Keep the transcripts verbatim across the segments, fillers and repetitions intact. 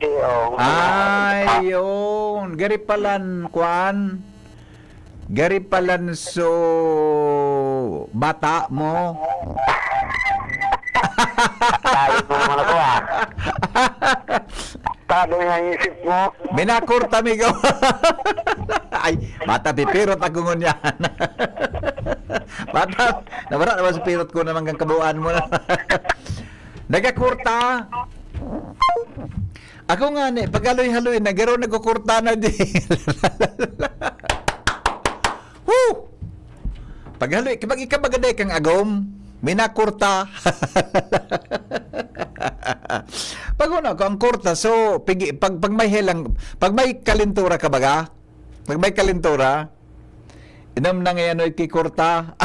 Iyo. Ay, yun. Gari palan, kwan. Gari palan so bata mo. Layo mo naman ako, ah. Tado nga isip mo. Minakurta, amigo. Ay, bata, pipirot ako ngunyan. Bata, nawara naman sa pirot ko naman kang kabuuan mo na. Nagakurta. Ako nga ni, pag haloy-haloy na, garo nagkukurta na di. Woo! Pag haloy, kapag ikaw magaday kang agom, minakurta. Pag una ko, ang kurta, so, pigi, pag, pag may helang, pag may kalintura ka baga, pag may kalintura, inom na ngayon, oy, kikurta.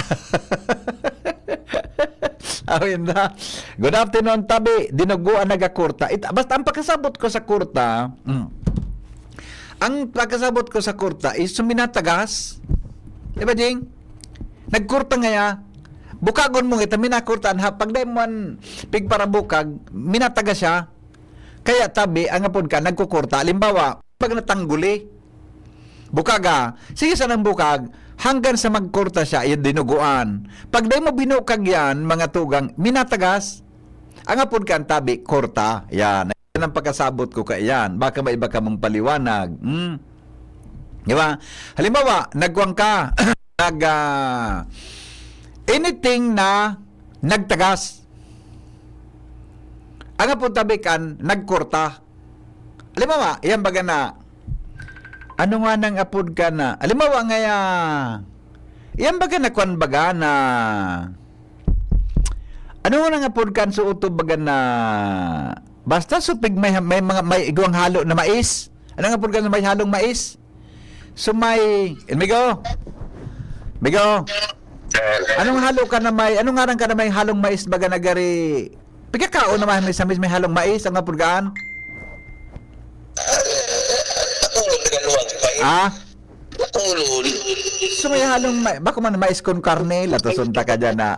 Awin na. Good afternoon, tabi. Dinuguan nagakurta. It, basta ang pagkasabot ko sa kurta, mm, ang pagkasabot ko sa kurta is suminatagas. Di ba, Jing? Nagkurta ngaya. Bukagon mo kita, minakurtaan ha. Pag dai mo man pigparabukag, minatagas siya. Kaya tabi, ang apod ka, nagkukurta. Halimbawa, pag natangguli, bukaga, sige sanang bukag, hanggang sa magkurta siya, yung dinuguan. Pag dai mo binukag yan, mga tugang, minatagas. Ang apod ka, ang tabi, kurta. Yan. Yan ang pagkasabot ko kaiyan. Baka may iba ka mong paliwanag. Hmm? Di ba? Halimbawa, nagkuhan ka, nag, ah, anything na nagtagas. Ang apod tabi kan, nagkurta. Halimbawa, yan baga na, ano nga nang apod ka na? Halimbawa, ngaya, yan baga na kwan baga na, ano nga nang apod kan suoto baga na, basta supig may, may mga, may igwang halo na mais. Ano nga apod kan may halong mais? So may, Migo? Migo? Anong halo ka na may, anong ngaran ka na may halong mais baga na gari? Pigkakaon naman may samis may halong mais, ang apod kaan? Nakulon, nagaluwag pa eh. Ah? Nakulon. So may halong mais, bako man mais con carne, latoson ta ka dyan na.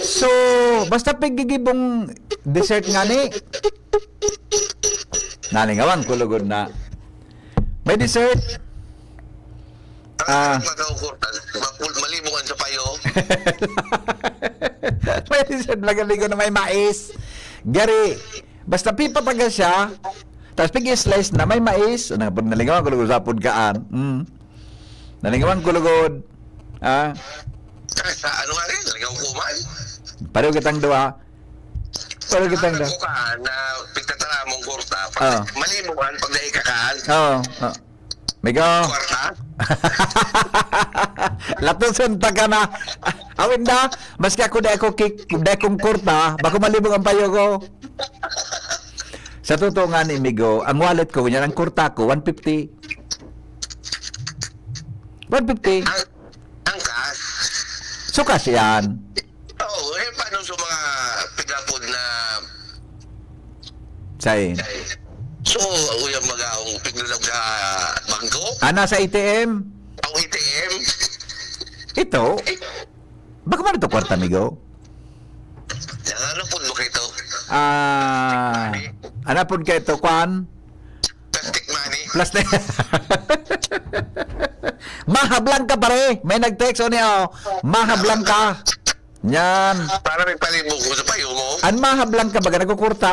So, basta pigigibong dessert nga ni. Nalingawan ko lugod na. May dessert? Ah. Magaw ko, mapul-, malibungan sa payo. May dessert, magaligo na may mais. Gari, basta pipataga siya, tapos pig-slice na may mais. Ano, pag nalingawan ko, lugod sa apod kaan. Mm. Nalingawan ko, lugod. Ah. Sa ano nga rin, naligaw ko man. Pareho kitang duha. Pareho kitang duha. Ako ka na pigtataramong kurta. Pag Ah. malibungan, pag nahikakaan. Oo. Ah. Migo. Kwarta? Latuson ta ka na. Awin da, maski ako dai ako kik-, dai kong kurta, bako malibog ang payo ko. Sa totoo nga ni Migo, ang wallet ko, yan ang kurta ko, one fifty. One fifty. Ang, ang cash? So, cash yan. Oo, eh, paano sa mga pigapod na Say. So, uyang mag-aong piglalag sa bangko? Ah, nasa A T M? Ang A T M? Ito? Baka man ito kwarta, amigo? Yan, ano po ba ito? Ah, ano po ka ito, kwan? Plastic money. Plastic. Mahablang ka, pare. May nag-text, o niya, oh. Mahablang ka. Yan. Para may palibog ko sa payo mo. An mahablang ka, baga nagkukurta.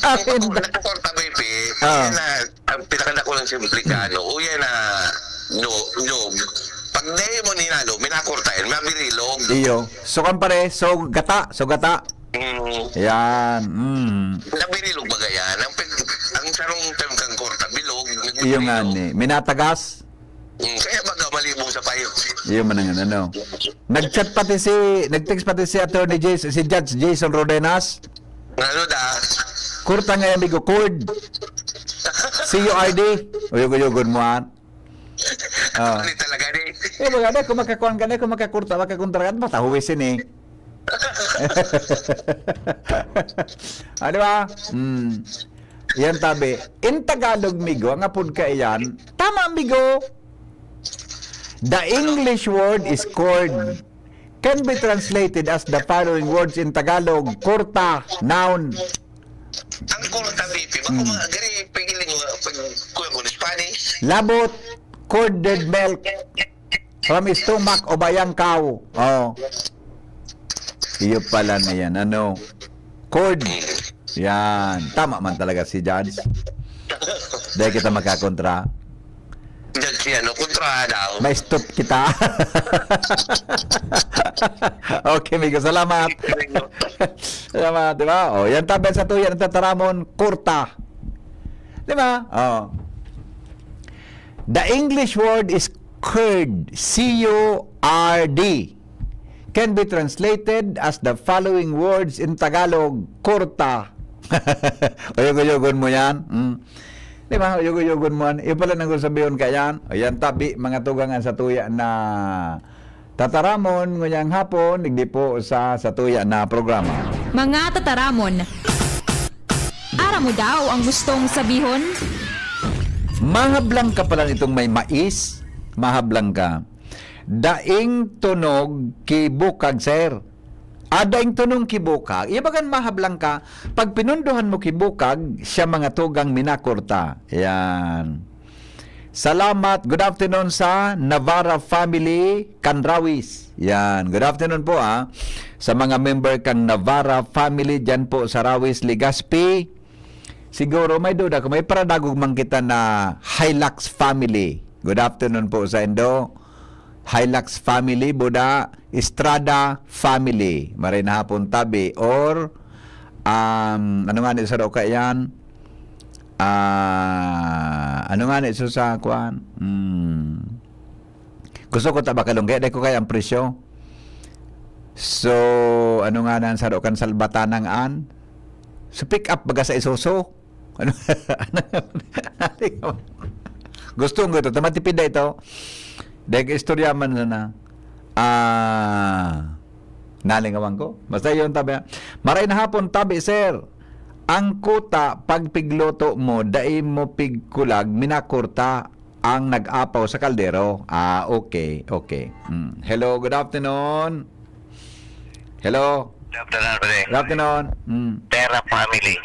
Ang Akin. Nagkukurta, baby. Ah. Yan na, ang pinakadako ng simplikano. O yan na, no, no. Pag dahil mo ninalo, minakurta yan, mabirilog. Iyo. So, kan pare, so gata, so gata. Mm. Yan. Mm. Nabirilog ba yan? Ang, pag-, ang sarong term kang kurta, bilog. Iyo nga Nabibilog. ni. Minatagas? Mm, kaya baga malibog sa payo. Iyo man ang ano. Nag-chat pati si, nag-text pati si Attorney Jason, si Judge Jason Rodenas. Ano da? Kurta nga, amigo, cord. C U R D. Uyog-uyogon mo, ah. Ah. Ano ni talaga ni? Eh, baga na, kung makakuan ka na, kung makakurta, makakontra ka, matahuwisin eh. Ah, di ba? Hmm. Yan tabi. In Tagalog, migo, ang apod ka iyan. Tama, migo. The English word is cord. can be translated as the following words in Tagalog. Kurta, noun. Ang kurta, B P, bako Hmm. mga gari, pigiling mo, pag kuya ko, Spanish. Labot, curded milk from stomach o bayang cow. Oh. Iyo pala na yan. Ano? Cord. Yan. Tama man talaga si Judge. Dahil kita magkakontra. Judge yan, no? Kontra daw. May stop kita. Okay, amigo. Salamat. Salamat, di ba? O, yan tabi sa tuya ng tataramon, kurta. Di ba? O. The English word is curd, C U R D. Can be translated as the following words in Tagalog, kurta. Uyog-uyogon mo yan. Mm. Di ba? Uyog-uyogon mo yan. Iyo pala nang sabihon ka yan. O yan, tabi, mga tugang an satuya na tataramon, ngunyan hapon, digdi po sa satuya na programa. Mga tataramon. Aram mo daw ang gustong sabihon? Mahablang ka pala nitong may mais. Mahablang ka. Daing tunog ki bukag, sir. Ah, daing tunog ki bukag. Iya bagan mahablang ka, pag pinundohan mo ki bukag, siya mga tugang minakurta. Yan. Salamat. Good afternoon sa Navarra family, Canrawis. Yan. Good afternoon po, ah. Sa mga member kang Navarra family dyan po sa Rawis, Legazpi. Siguro may duda ko, may paradagog man kita na Hilux family. Good afternoon po sa indo. Hilux family, Buda, Estrada family. Maray na hapon tabi. Or, um, ano nga ni sa ka yan? Ah, ano nga ni sa kuan? Hmm. Gusto ko ta ba kalungge? Dai ko kaya ang presyo. So, ano nga na ang saro kan Salbatanang an? So, pick up baga sa Isuzu? Ano? Gusto ko ito. Tamatipid na ito. Dahil istorya man sana. Ah, nalingawan ko. Basta yun, tabi. Maray na hapon, tabi, sir. Ang kuta, pag pigluto mo, dai mo pigkulag, minakurta ang nag-apaw sa kaldero. Ah, okay, okay. Mm. Hello, good afternoon. Hello. Good afternoon, pre. Good afternoon. Mm. Pera family.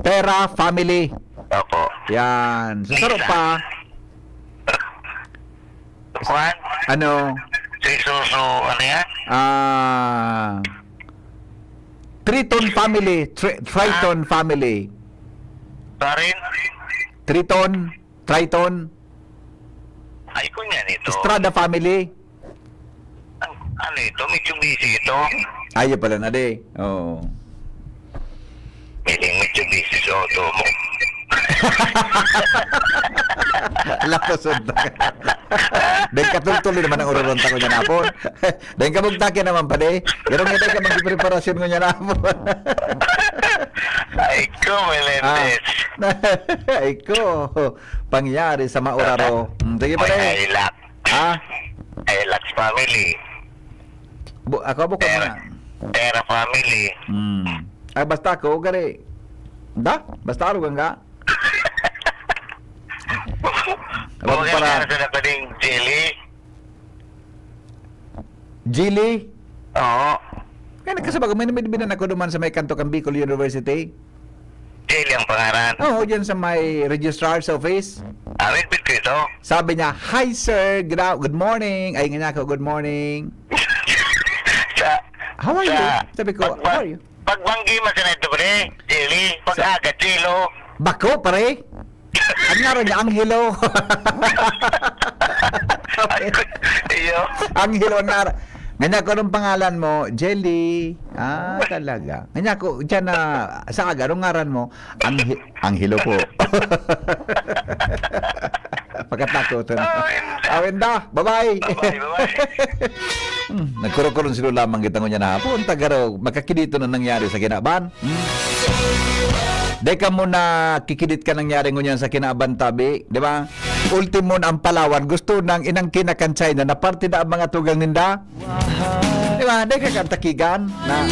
Pera family. Opo. Yan. Sa sarap pa. Kuan? Ano? Si Suso, ano yan? Ah, Triton family. Tri- Triton family. Karin? Triton. Triton. Ay, kung yan ito. Estrada family. Ang, ano ito? Mitsubishi ito. Ayo pala na di. Oo. Piling Mitsubishi sa auto mo. Lapos unta. Dahil katultuli naman ang ururon ta ko niya napon. Dahil kabugtaki naman pa di. Pero nga dahil ka magpreparasyon ko niya napon. Ay, ko, Melendez. Ay ko. Pangyari sa mauraro. Mm, sige pa May di. Hilux. Ha? Hilux family. Bu- ako bukod Pera, na. Pera family. Hmm. Ay, basta ako, gari. Da? Basta arugan ka? Wag Huwag para- para sa nakaling jelly. Jilly? Oo. Kaya nagkasabag, may namibinan ako duman sa may kanto kang Bicol University. Jelly ang pangaran. Oo, dyan sa may registrar's office. Ah, wait, wait, ito. Sabi niya, "Hi sir, good, good morning." Ay, nga niya ako, "Good morning." Sa, "How are you?" sa- Sabi ko, pag- "How are you?" Pagbanggi mo sa ito, pre. Jelly. Pag-agad, jello. Bako, pare. Ang ngaran niya, Angelo. Iyo. Angelo na. Nga niya ko, "Anong pangalan mo?" "Jelly." "Ah, talaga." Nga niya ko, dyan na, sa aga, "Anong ngaran mo?" "Ang, ang hilo po." Pagkatakotan. Awin da. Bye-bye. Bye-bye, bye-bye. Hmm, nagkurukurong sila lamang kita ngunyan na hapon. Tagaro, makakidito na nangyari sa kinaban. Hmm? Dahil ka muna kikidit ka nangyari ngunyan sa kinaban, tabi, di ba? Ultimo na ang Palawan, gusto nang inangkin na kan China na parte na ang mga tugang ninda. Di ba? Dahil ka kantakigan na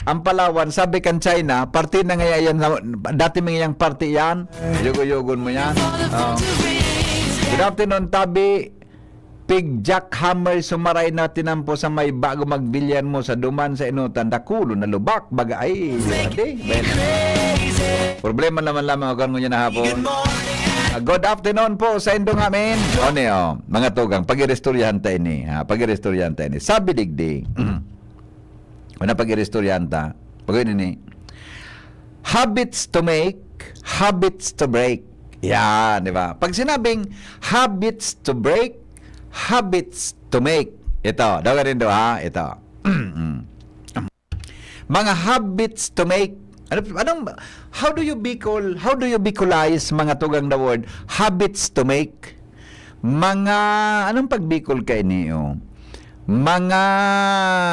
ang Palawan, sabi kan China, parte na nga yan, dati mga yang parte yan. Yugo-yugon mo yan. Oh. Good afternoon, tabi. Big jackhammer sumaray na tinampo sa may bago magbilyan mo sa duman sa inutan. Dakulo na lubak, baga ay, ade, ben. Problema naman lamang ako ngunyan na hapon. Ah, good afternoon po sa indong amin. O niyo, mga tugang, pag-iristoryahan ta ini, ha? Pag-iristoryahan ta ini. Sabi digdi, una pag-iristoryahan ta, pag ini, habits to make, habits to break. Yan, di ba? Pag sinabing habits to break, habits to make. Ito, daw rin do, ha? Ito. Mga habits to make. Ano, anong, how do you Bicol, how do you Bicolize, mga tugang, the word habits to make? Mga, anong pagbikol kaini, oh? Mga,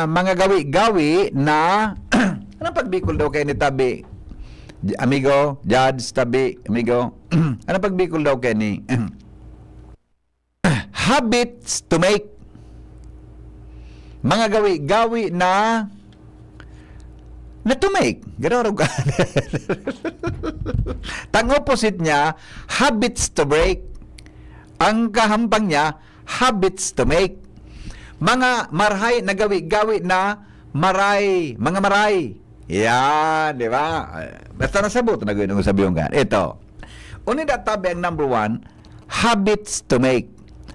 mga gawi-gawi na, anong pagbikol daw kaini, tabi? Amigo, Judge, tabi, amigo. Anong pagbikol daw kaini? Habits to make. Mga gawi-gawi na, na to make. Ganun ka. Tang opposite niya, habits to break. Ang kahampang niya, habits to make. Mga marhay na gawi-gawi na maray, mga maray. Yan, di ba? Basta nasabot na gawin ang sabi yung gan. Ito. Unida tabi ang number one, habits to make.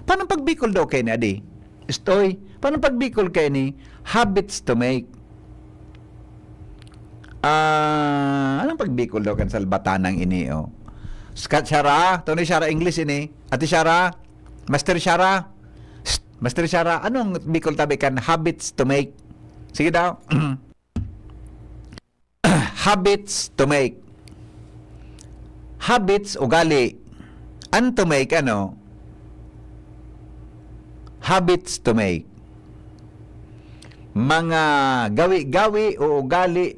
Paano pag Bicol daw kaini, adi? Istoy, paano pag Bicol kaini, habits to make? Ah, anong pag Bicol daw kan salbatanang ini, oh? Scott Shara, Tony Shara, English ini. Ate Shara, Master Shara, Shh, Master Shara, anong Bicol tabi kan habits to make? Sige daw. Habits to make. Habits, ugali. An to make, ano? Habits to make. Mga gawi-gawi o ugali.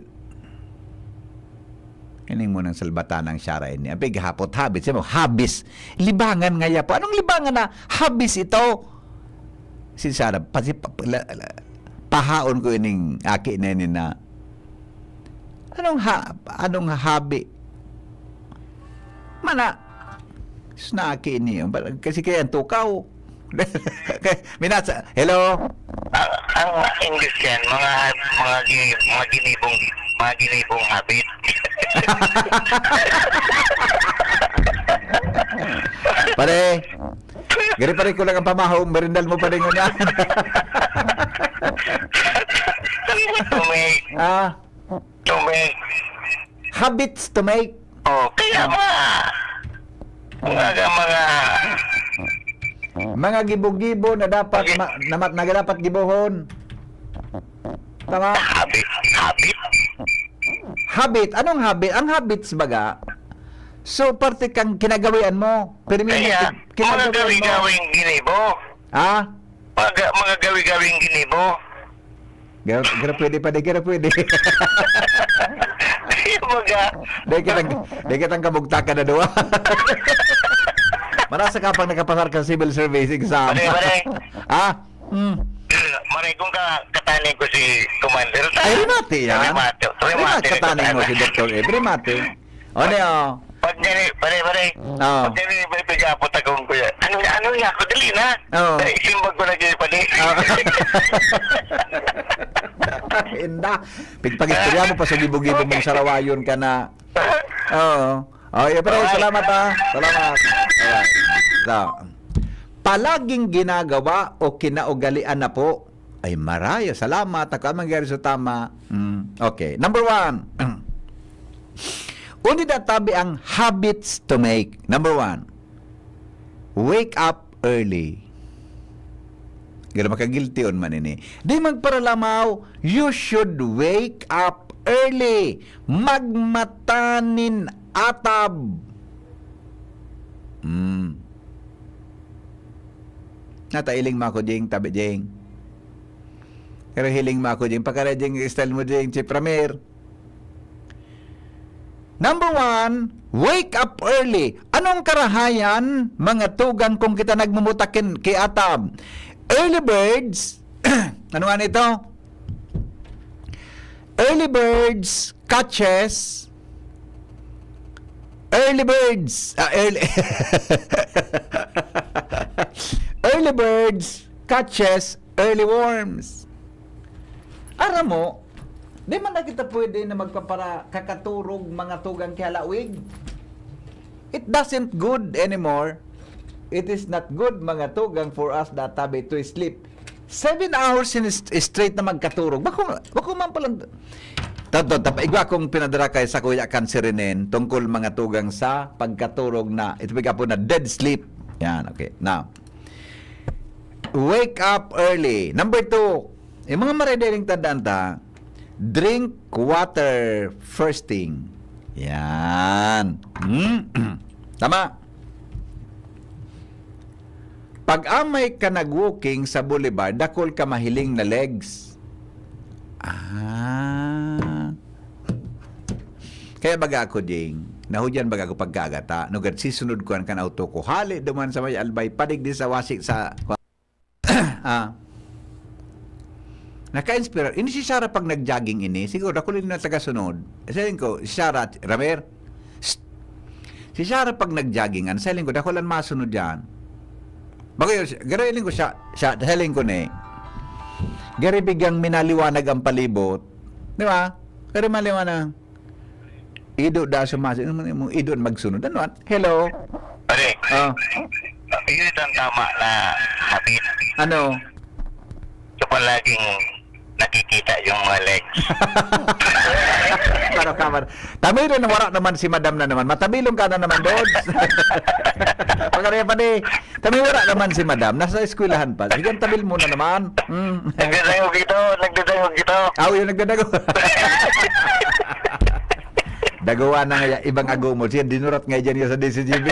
Ining mo nang salbatan ng Shara ini. Ang pighapot, habits. Sabi mo, habis. Libangan nga yapo. Anong libangan na habis ito? Si Shara, pati pa, la, la, pahaon ko ining aki na ini na, anong ha-, anong habi? Mana, snaki ini, kasi kaya ang tukaw. Minasa, hello? Ang, ang English yan, mga, mga gi-, mga ginibong, mga ginibong habit. Pare, gari pare ko lang ang pamahaw, merindal mo pa rin ngunyan. Ano ba to, may Ah, to, may habits to make. Oh, kaya nga. Mga, mga Mga gibo-gibo na dapat Sige. ma-, na ma-, na dapat gibohon. Tama? Habit, habit. Habit. Anong habit? Ang habits baga, so, parte kang kinagawian mo. Pero may Kaya, kin-, mga kinagawian mo. gawi-gawing ginibo. Ha? Mga ga-, mga gawi-gawing ginibo. Gara, gara pwede pa, di gara pwede. Yung mga Di kitang, di kitang kabugtakan na duwa. Marasa ka pang nakapasar ka sa civil service exam. Pare, pare. Ha? Hmm. Mare, kung ka-, kataning ko si Commander, Ay, remate yan. Remate, remate Remate, na kataning mo kataning. si Doktor Eb. Remate. O, ne, o. Pag gani, pare, pare. Oo. Pag gani, may pigapot akong kuya. Ano, ano niya ako? Dali na. Oo. Ay, simbag ko na kayo, pare. Oo. Inda. Pigpag-istorya mo pa sa gibo-gibo mong sarawayon ka na. Oo. Oh, yeah, pare, Bye. salamat, ha. Salamat. Alright. So, palaging ginagawa o kinaugalian na po. Ay, maraya. Salamat. Ako ang mangyari sa tama. Mm, okay. Number one. Uni na tabi ang habits to make. Number one, wake up early. Gano'n makagiltion man ini. Di magparalamaw, you should wake up early. Magmata nin atab. Hmm. Nata, hiling mo ako, Jing, tabi, Jing. Pero hiling mo ako, Jing. Pakara, Jing, style mo, Jing, si Pramer. Number one, wake up early. Anong karahayan, mga tugang, kung kita nagmumutak kin-, kay atab? Early birds, ano nga nito? Early birds catches, early birds, ah, early, early birds catches early worms. Aram mo, di man na kita pwede na magpapara kakaturog mga tugang ki halawig. It doesn't good anymore. It is not good, mga tugang, for us that tabi to sleep seven hours in st-, straight na magkaturog. Bako, bako man palang, ta-, ta-, ta-, igwa kong pinadara kay sa Kuya Kansirinen tungkol mga tugang sa pagkaturog na, ito piga po na dead sleep. Yan, okay. Now, wake up early. Number two, yung mga maredering tandaan ta, drink water first thing. Yan. Mm. Tama. Pag amay ka nag-walking sa boulevard, dakul ka mahiling na legs. Ah. Kaya baga ako, Jing, nahudyan baga ako pagkaagata, nugad sisunod ko an kan auto ko, hali duman sa may Albay, padigdi sa Wasik sa, ah, naka-inspire. Ini si Sarah pag nag-jogging ini, siguro, ako rin na tagasunod. Sabi ko, si Sarah, Ramer, "Shh." Si Sarah pag nag-jogging, ano, saling ko, dako lang masunod yan. Bago yun, garo iling ko siya, siya, saling ko ni, gari bigang minaliwanag ang palibot. Di ba? Gari maliwanag. Ido da sa mas, ano man yung ido magsunod. Ano, at? Hello? Pare, Ah. Yun ang tama na habit. Ano? So, palaging nakikita yung mga legs. Pero ka man. Tabi rin, wala naman si madam na naman. Matabilong ka na naman, Dodge. Pagkariya pa di. Tabi wala naman si madam. Nasa eskwelahan pa. Sige, tabil mo na naman. Mm. Nagdadangog ito, nagdadangog ito. Aw, yun, nagdadago. Dagawa na nga, ibang agumod. Siya, dinurat nga dyan sa D C G B.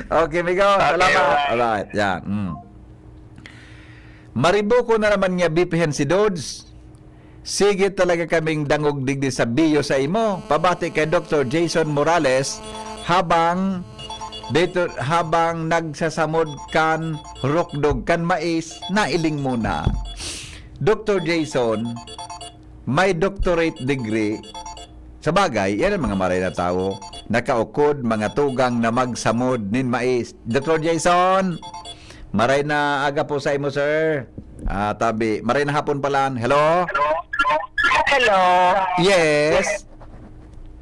Okay, Migo. Okay, salamat. Bye. Alright, yan. Mm. Maribuko na naman niya bipihan si Dodge. Sige talaga kaming dangog digdi sa biyo sa imo. Pabati kay Doktor Jason Morales habang dito, habang nagsasamod kan rukdog kan mais, nailing muna. Doktor Jason, may doctorate degree. Sa bagay, yan ang mga maray na tawo. Nakaukod, mga tugang na magsamod nin mais. Doktor Jason, maray na aga po sa imo, sir. Ah, tabi, maray na hapon pala. Hello? Hello? Yes.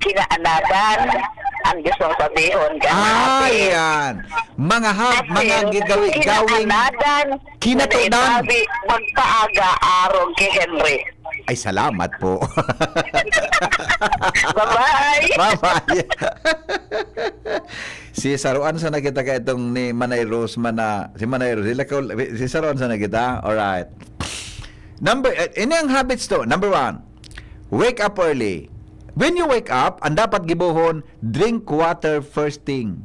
Kinaanadan ang gustong sabihon. Ah, Grabe. Yan. Mga hab-, Kasi mga gigawi-, gawing kinaanadan, kinatunan. Sabi, magpaaga, arog kay Henry. Ay, salamat po. Bye-bye. Bye-bye. Si Saruan sana kita ka itong ni Manay Rose man na, si Manay Rose, sila ka, si Saruan sana kita. Alright. Number, eh, ini ang habits to. Number one, wake up early. When you wake up, ang dapat gibohon, drink water first thing.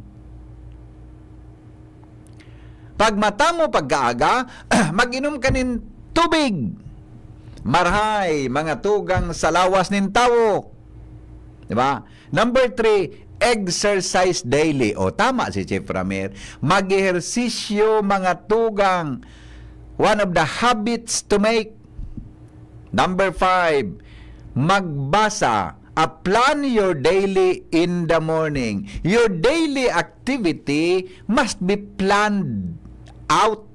Pag mata mo pagkaaga, mag-inom ka nin tubig. Marhay, mga tugang sa lawas nin tawo. Di ba? Number three, exercise daily. O, tama si Chief Ramir. Mag-ehersisyo, mga tugang. One of the habits to make. Number five, magbasa. A plan your daily in the morning. Your daily activity must be planned out.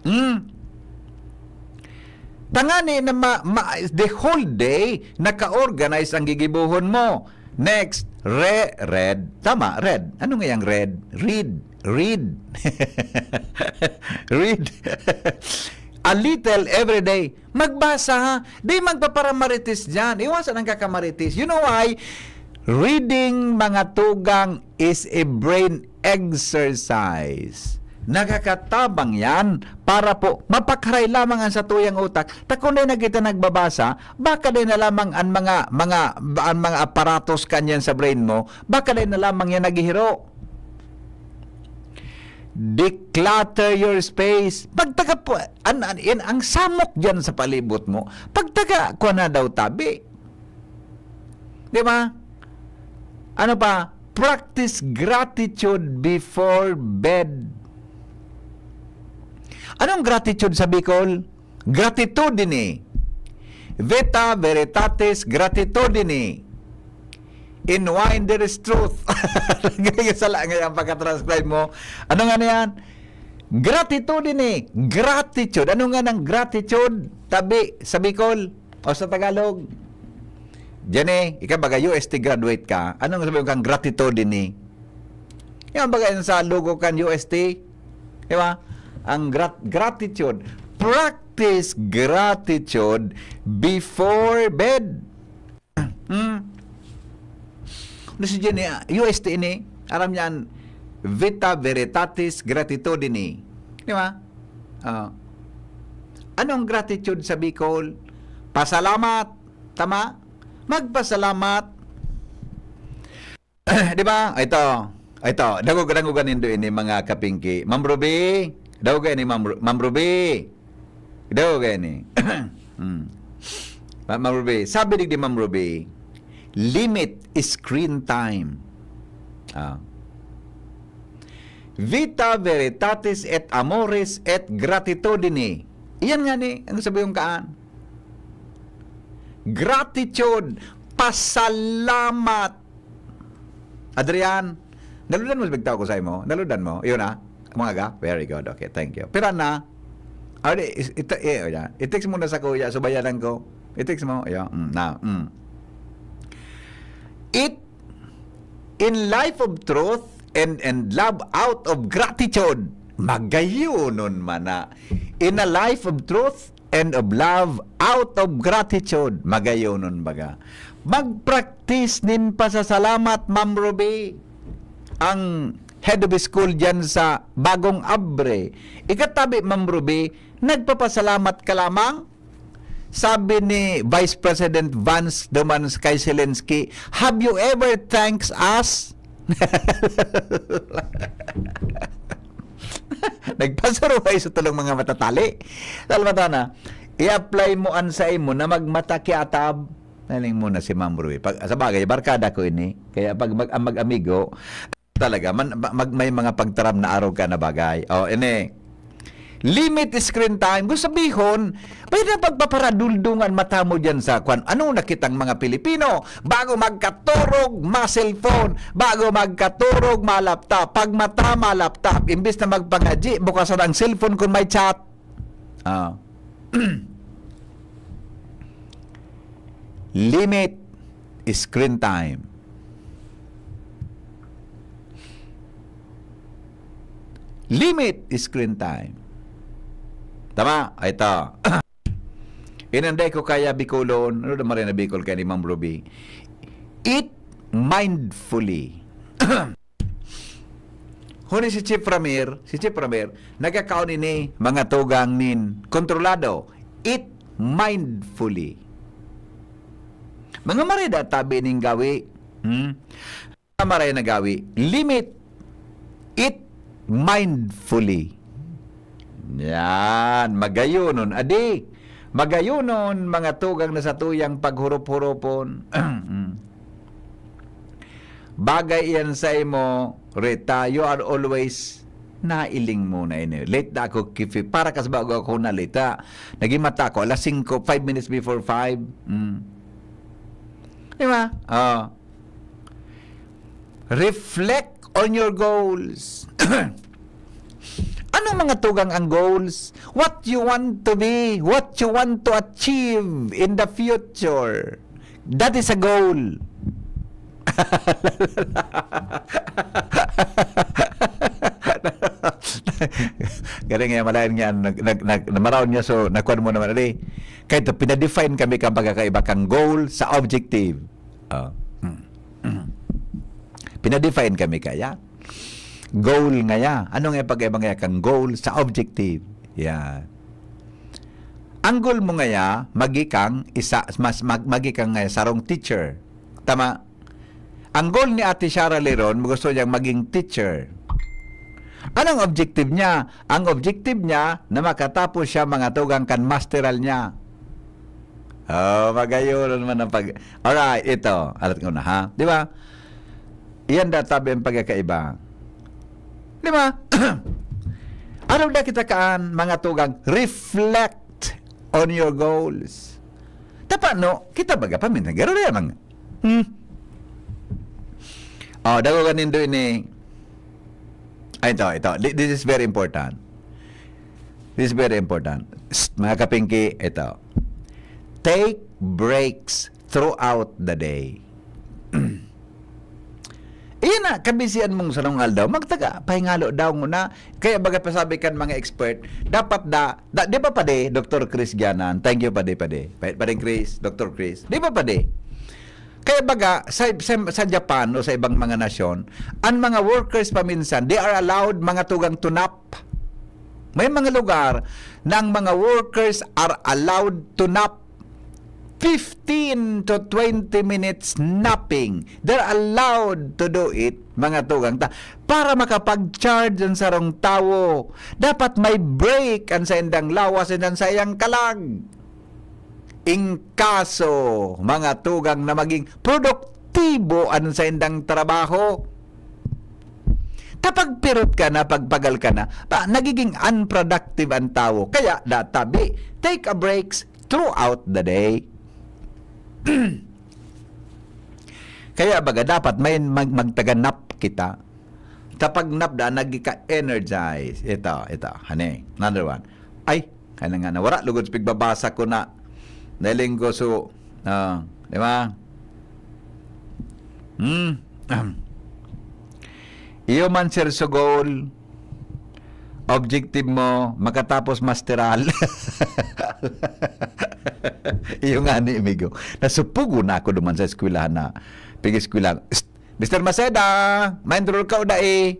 Hmm. Tangani na ma-, ma-, the whole day, naka-organize ang gigibohon mo. Next, re-, read. Tama, read. Ano nga yung read? Read. Read. Read. A little every day. Magbasa, ha? Di magpaparamarites dyan. Iwasan ang kakamarites. You know why? Reading, mga tugang, is a brain exercise. Nakakatabang yan para po mapakaray lamang ang satuyang utak. Ta kun dai na kita nagbabasa, baka dai na lamang ang mga, mga, ang mga aparatos kanyan sa brain mo, baka dai na lamang yan naghihiro. Declutter your space. Pagtaga po, an, an, yan, ang samok dyan sa palibot mo. Pagtaga, kuha na daw tabi. Di ba? Ano pa? Practice gratitude before bed. Anong gratitude sa Bicol? Gratitudine. Vita veritatis gratitudine. In wine there is truth. Sala nga yan pagka-transcribe mo. Ano nga na yan? Gratitude ini. Gratitude. Ano nga ng gratitude? Tabi, sa Bicol o sa Tagalog? Diyan eh, ikaw baga U S T graduate ka. Anong sabi mo kang gratitude ini? Yan baga yan sa logo kan U S T. Di ba? Ang grat- gratitude. Practice gratitude before bed. Hmm. Ano si Jenny, ah, U S T ini, aram niyan, Vita Veritatis Gratitudini. Di ba? Ah. Anong gratitude sa Bicol? Pasalamat. Tama? Magpasalamat. Di ba? Ito. Ito. Dangog-dangogan nindo ini, mga kapingki. Ma'am Ruby. Dangog ini, Ma'am Ru- Ma'am Ruby. Daw gani. Hmm. Ma-, Ma'am Ruby, sabi digdi, Ma'am Ruby, "Limit screen time." Ah. "Vita veritatis et amoris et gratitudini." Iyan nga ni, ang sabi yung kaan. Gratitude, pasalamat. Adrian, naludan mo sa bigtaw ko sa imo? Naludan mo? Yun, ah. Mga ga? Very good. Okay, thank you. Pira na? Ah, di, is-, ita-, eh, oh, yan. I-text mo na sa kuya, subayanan ko. I-text mo. Ayan. Mm, na, mm. It, in life of truth and, and love out of gratitude, magayonon man na. In a life of truth and of love out of gratitude, magayonon baga. Mag-practice nin pasasalamat, Ma'am Ruby. Ang head of school diyan sa Bagong Abre, ikatabi, Ma'am Ruby, nagpapasalamat ka lamang? Sabi ni Vice President Vance duman kay Zelensky, "Have you ever thanks us?" Nagpasuruhay sa tulong mga matatali. Salvatana, i-apply mo an sa imo na magmatakiatab. Naling muna si Ma'am Ruby. Pag, sa bagay, barkada ko ini. Kaya pag mag, mag-amigo, talaga, man, mag, may mga pagtaram na arog ka na bagay. O, ini. Limit screen time. Gusto sabihon, pwede na pagpaparaduldo nga an mata mo diyan sa kwan. Ano nakitang mga Pilipino? Bago magkaturog, ma-cellphone. Bago magkaturog, ma-laptop. Pag mata, ma-laptop. Imbis na magpangadji, bukasan ang cellphone kung may chat. Ah. Limit screen time. Limit screen time. Tama? Ay, ito. Inanday ko kaya Bicolon. Ano naman rin na Bicol kaya ni Ma'am Ruby? Eat mindfully. Huli si Chief Ramir, si Chief Ramir, nagkakaon ini mga tugang nin kontrolado. Eat mindfully. Mga marida tabi ning gawi. Hmm? Maray na gawi. Limit. Eat mindfully. Yan. Magayonon. Adi. Magayonon, mga tugang na satuyang paghurup-hurupon. Mm. Bagay iyan sa imo, Rita. You are always nailing mo na ini. Late na ako, Kifi. Para kas bago ako na late, ha? Naging mata ko, alas singko, five minutes before five. Mm. Di ba? Oh. Reflect on your goals. Ano mga tugang ang goals? What you want to be, what you want to achieve in the future. That is a goal. Galing nga, malayan nga, nag, nag, nag, namaraon niya, so, nakuan mo naman, ali. Kaya ito, pinadefine kami kang pagkakaiba kang goal sa objective. Oh. Mm. Mm. Pinadefine kami kaya. Goal ngaya. Ano nga pag-iba ngaya kang goal sa objective? Yan. Ang goal mo ngaya, magi kang isa, mas mag, magi kang ngaya sarong teacher. Tama? Ang goal ni Ate Shara Leron, gusto niyang maging teacher. Anong objective niya? Ang objective niya na makatapos siya mga tugang kan masteral niya. Oh, magayon naman ang pag-, alright, ito. Alat ko na, ha? Di ba? Iyan databi ang pagkakaiba. Di ba? Araw na kita kaan, mga tugang, reflect on your goals. Tapa, no? Kita baga pa, minsan, garo na yan ang, hmm? Oh, dago ka nindo ini. Ay, ito, ito. Thi- This is very important. This is very important. Psst, mga kapingki, ito. Take breaks throughout the day. Iyan na, kabisihan mong sarong aldaw, magtaga, pahingalo daw na. Kaya baga pasabi kan mga expert, dapat da, da di ba pade, Doktor Chris Gianan? Thank you, pade, pade. Pa- Padeng Chris, Doktor Chris. Di ba pade? Kaya baga, sa, sa, sa Japan o sa ibang mga nasyon, ang mga workers paminsan, they are allowed mga tugang to nap. May mga lugar na ang mga workers are allowed to nap fifteen to twenty minutes napping. They're allowed to do it, mga tugang ta, para makapag-charge ang sarong tawo. Dapat may break ang saindang lawas and ang saiyang kalag. In kaso, mga tugang, na maging produktibo ang saindang trabaho. Kapag pirot ka na, pagpagal ka na, pa, nagiging unproductive ang tawo. Kaya, databi, take a breaks throughout the day. Kaya baga, dapat may mag- magtaganap kita. Kapag napda, nagka-energize. Ito, ito. Honey, another one. Ay, kaya nga, nawara lugod sa pigbabasa ko na. Nailing ko, so, ah, di ba? Hmm. Iyo man, Sir Sugol, objective mo, makatapos masteral. Iyo nga ni, amigo. Nasupugo na ako duman sa eskwelahan na, pig-eskwela. Mister Maceda, ma-enroll ka o dai?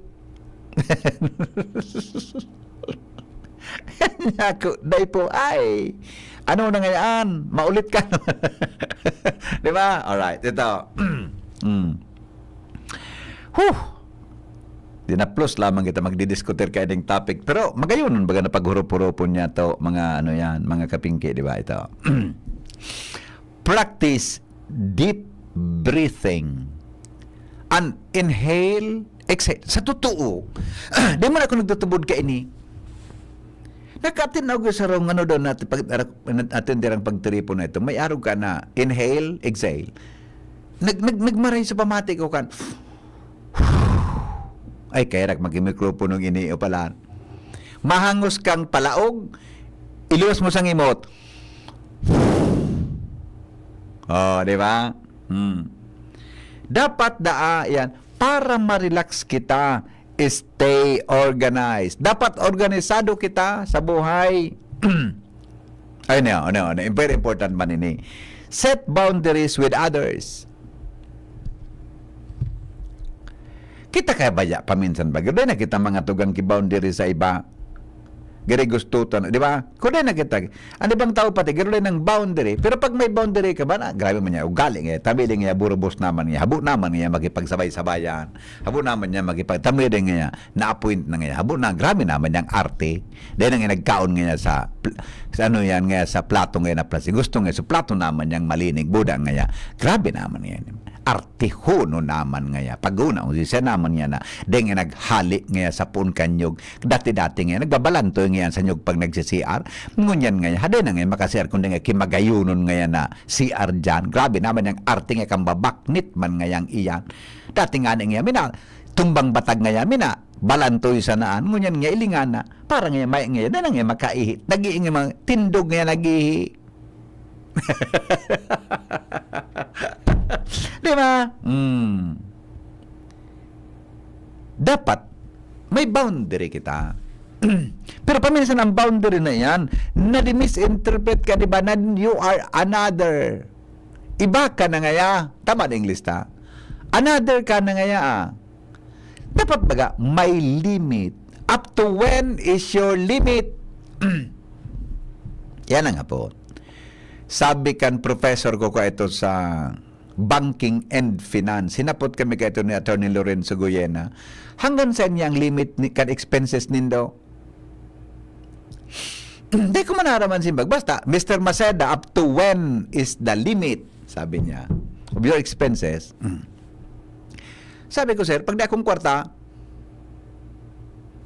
Ako, dai po, ay. Ano na ngayaan? Maulit ka naman. Di ba? Alright, ito. Mm. Huh! Di na plus lamang kita magdidiskutir ka ining topic. Pero magayonon baga na paghurup-hurupon niya to, mga ano yan, mga kapingki, di ba? Ito. Practice deep breathing. And inhale, exhale. Sa totoo, di man ako nagtutubod ka ini. Nakatin ako sa rong ano daw natin, pag, atin dirang pagtiripon na ito. May arog ka na, inhale, exhale. Nag, nag, nagmaray sa pamati ko kan. Ay, kaya rak magmikropono ini o pala. Mahangos kang palaog, iluwas mo sa ngimot. Oh, di ba? Hmm. Dapat daa yan para ma-relax kita. Stay organized. Dapat organisado kita sa buhay. Ay, ano, ano, ano, very important man ini. Set boundaries with others. Kita kaya baya paminsan ba? Gabay na kita mga tugang ki boundary sa iba. Gari gusto ta, di ba? Kundi na kita. Ano bang tao pati? Garo nang boundary. Pero pag may boundary ka ba na, grabe man niya, ugali nga, tabi din nga, burubos naman nga, habo naman nga, makipagsabay-sabayan. Habo naman niya, makipag-, tabi din nga, na-appoint na nga. Habo na, grabe naman niyang arte. Dahil nga nagkaon nga sa, pl- sa ano yan nga, sa plato nga na plastik. Gusto nga sa plato naman niyang malinig, buda nga. Grabe naman nga. Artihono naman nga. Pag-una, kung siya naman nga na, dahil nga naghali nga sa puon kanyog, dati-dati nga, nagbabalantoy nga sa nyog pag nagsi-C R. Ngunyan nga, hadi na nga maka-C R, kundi nga kimagayunon nga na C R dyan. Grabe naman yung arte nga kang babaknit man nga yang iyan. Dati nga nga, mina, tumbang batag nga yan, mina, balantoy sa naan. Ngunyan nga, ilingan na. Para nga, may nga, dahil nga makaihi. Nag-iing mga tindog nga nag-ihi. Di ba? Mm. Dapat, may boundary kita. Pero paminsan ang boundary na yan, na-misinterpret ka, di ba, na you are another. Iba ka na ngaya. Tama na English ta? Another ka na ngaya, ah. Dapat baga, may limit. Up to when is your limit? Yan ang hapon. Sabi kan professor ko ka ito sa banking and finance. Hinapot kami ka ito ni Attorney Lorenzo Goyena. Hanggang saan niya ang limit ni, kan expenses nindo? Hindi ko manaraman simbag. Basta, Mister Maceda, up to when is the limit? Sabi niya, of your expenses. Sabi ko, sir, pag di akong kwarta,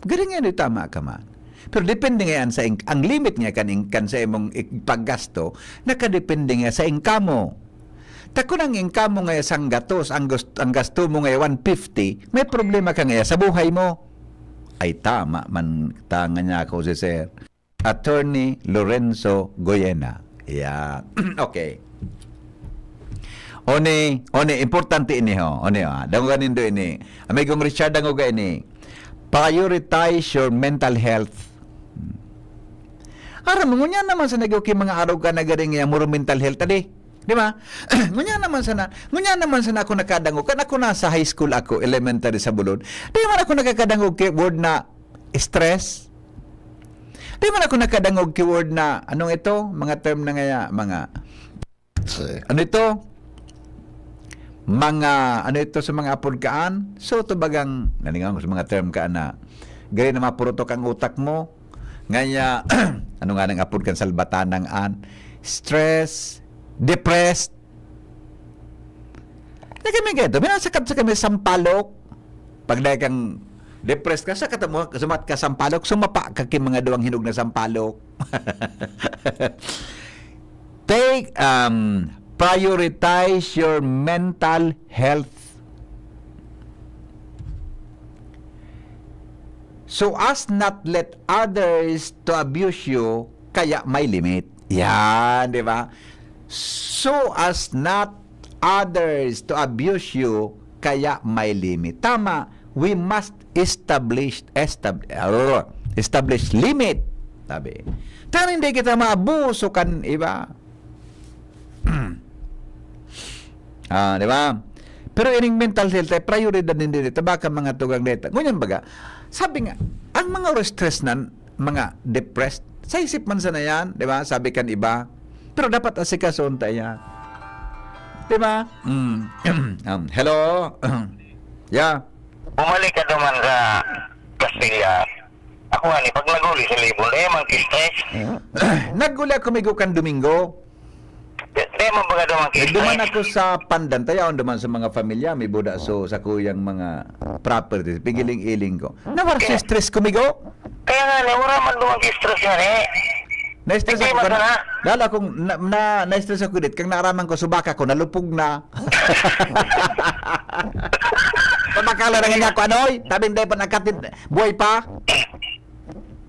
galing yan, tama ka man. Pero depende nga yan sa in- ang limit nga kan, in- kan sa imong ipaggasto, nakadepende nga sa income mo. Ta kun ang income mo ngaya sanggatos, ang gust-, ang gasto mo ngaya one fifty, may problema ka ngaya sa buhay mo. Ay, tama man, tanga niya ako si Sir Attorney Lorenzo Goyena. Yeah. Okay. Oni, oni, importante ini ho. Oni, ah, dangoga nindo ini. Amigong Richard, dangoga ini. Prioritize your mental health. Aram mo, ngunyan naman sa nag-, okay, mga araw ka na garing, eh, muro mental health, tadi. Di ba? Ngunyan naman sana, ngunyan naman sana ako nakadangog. Kan ako nasa high school ako, elementary sa Bulod. Di man ako nakakadangog kay word na stress. Di man ako nakadangog kay word na, anong ito? Mga term na ngaya, mga, ano ito? Mga, ano ito sa mga apod kaan? So, ito bagang, naningaw ko sa mga term ka na, gari na mapurutok ang utak mo. Ngaya, ano nga nang apod kan salbatanang an? Stress, depressed. Na kami ganito, minasakat sa kami sampalok. Pag dahil kang depressed ka, sakat mo, sumat ka sampalok, sumapa ka ki mga duwang hinog na sampalok. Take, um, prioritize your mental health. So as not let others to abuse you, kaya may limit. Yan, di ba? So as not others to abuse you, kaya may limit. Tama, we must establish, estab-, establish limit. Sabi, tan hindi kita maabuso kan iba. Ah, di ba? Pero ining mental health ay prioridad din dito. Baka mga tugang data. Ngunyan baga, sabi nga, ang mga stress na, mga depressed, sa isip man sana yan, di ba? Sabi kan iba. Pero dapat asikaso unta yan. Di ba? Mm. Um, hello? Yeah. Bumalik ka naman sa Kastilya. Ako nga ni, pag naguli sa libon, eh, mang stress. Naguli ako migo kan Domingo. Di mo baga duman kay Nagduman ako sa Pandan, tayaon duman sa mga pamilya, may buda so sa kuyang mga properties, pigiling-iling ko. Nawar si stress ko, migo. Kaya nga, ni, wala man duman kay stress nga, eh. Na-stress Hindi ako man kan sana. Dala akong na, na, na-stress ako dit kang naaraman ko subaka ko nalupog na. Pamakala na nga ako anoy, tabing dai pa nakatin buhay pa.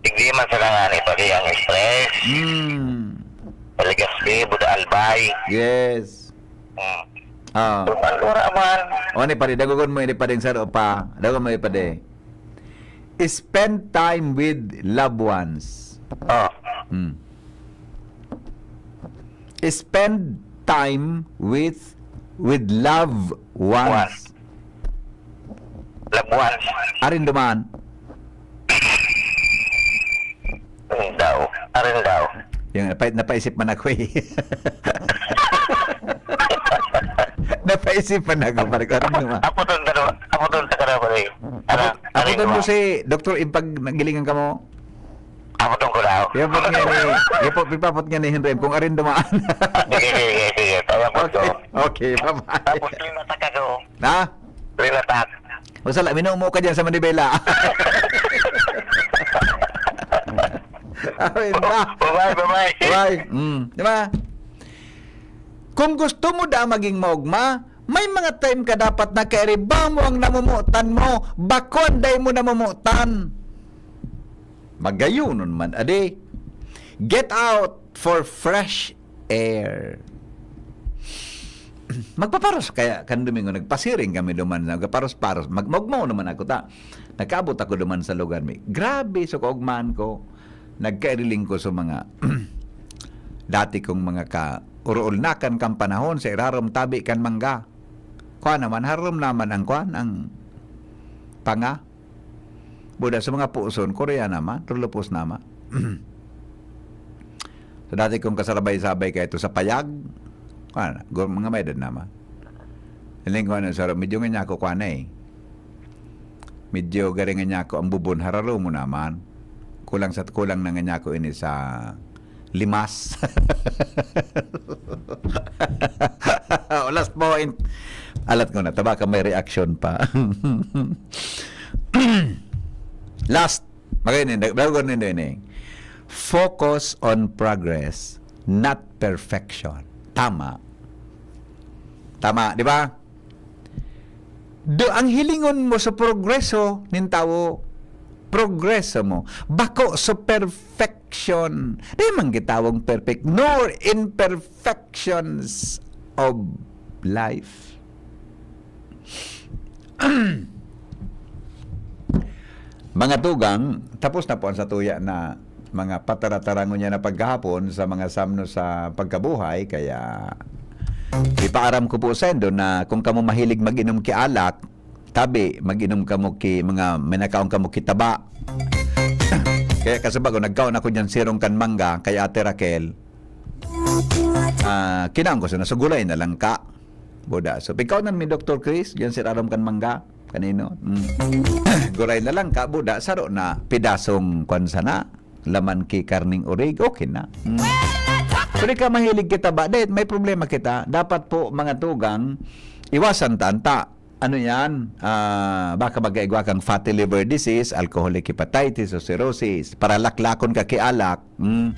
Hindi man sana nga ni pati ang stress. Hmm. Paligas di, buda albay. Yes. Hmm. Ah. Wala man. O ni padi, dagogon mo ini pading saro pa. Dagogon mo ini padi. Spend time with loved ones. Oh. Hmm. Spend time with with loved ones. Labuan. Arin duman. Arin daw. Arin daw. Yung napa, napaisip man ako eh. Napaisip man ako, pare ko. Arin duman. Aputon ka daw. Aputon ka daw, pare. Ano? Apo, apo mo si Doktor Impag nagilingan ka mo? Aputon ko daw. Ipapot nga ni, ipapot, ipapot nga ni Henry kung arin dumaan. Sige, sige, sige. Kaya po Okay, okay, bye-bye. Tapos linatak ako. Na? Linatak. O sala, minumo ka dyan sa Manibela. Amin ba? Bye-bye, bye-bye. Why? Mm. Di ba? Kung gusto mo da maging maugma, may mga time ka dapat na kairiba mo ang namumutan mo, bakon dai mo namumutan. Magayonon man, adi. Get out for fresh air. Magpaparos kaya kan Domingo, nagpasiring kami duman, nagpaparos-paros. Mag-, magmao naman ako ta. Nakaabot ako duman sa lugar mi. Grabe, so kaugmaan ko. Nagkairiling ko sa mga dati kong mga ka uruol na kan kan panahon sa irarom tabi kan mangga. Kuan naman, harom naman ang kuan, ang panga. Buda sa mga puson, Korea naman, rulupos naman. So dati kong kasarabay-sabay kayo sa payag, kuan, gu- mga may edad naman. Hiling ko ano, saro, medyo nga niya ako kuan na eh. Medyo garingan niya ako ang bubon, hararo mo naman. Kulang sa kulang na nga niya ako ini sa limas. O, last point. Alat ko na, taba ka may reaction pa. Last. Magayon, bago ko nindo ini. Focus on progress, not perfection. Tama. Tama, di ba? Do, ang hilingon mo sa progreso nin tawo, progreso mo. Bako sa perfection. Di man gitawong perfect, nor imperfections of life. Mga tugang, tapos na po ang satuya na mga pataratarangon niya na paghahapon sa mga samno sa pagkabuhay, kaya ipaaram ko po sa indo na kung kamo mahilig mag-inom ki alak, tabi, mag-inom kamo ki mga, may nakaon kamo ki taba. Kaya kasubago, nagkaon ako diyan sirong kan mangga kay Ate Raquel. Ah, kinaon ko sana, so gulay na lang ka. Buda. So, pigkaonan mi, Doktor Chris, diyan sir aram kan mangga. Kanino? Mm. Gulay na lang ka, buda, saro na pidasong kwan sana. Laman ki karning orig, okay na. Mm. Pero ikaw mahilig kita ba? Dahil may problema kita. Dapat po, mga tugang, iwasan ta, anta. Ano yan? Ah, baka magkaigwa kang fatty liver disease, alcoholic hepatitis o cirrhosis. Para laklakon ka ki alak. Mm.